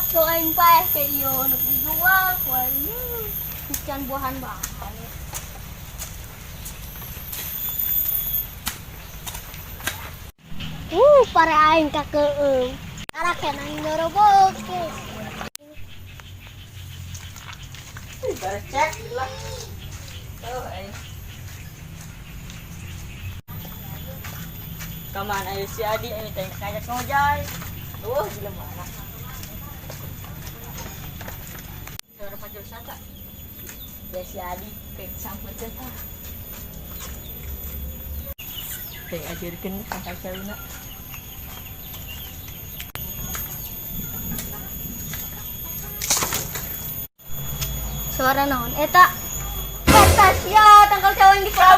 Tuh aing paeh ke ieu nu dijual ku aing. Can buahan bae. Pare aing kakeum. Araken aing nyorobok. Cek lah. Oh, ay. Kaman ayo si Adi ini teh kajak ngojay. Oh, gila mana. Suara pacul sata. Ya si Adi kayak samput teh. Teh ajarkeun ka kacawina. Suara naon eta? Eta sia tangkal cawang di kolam.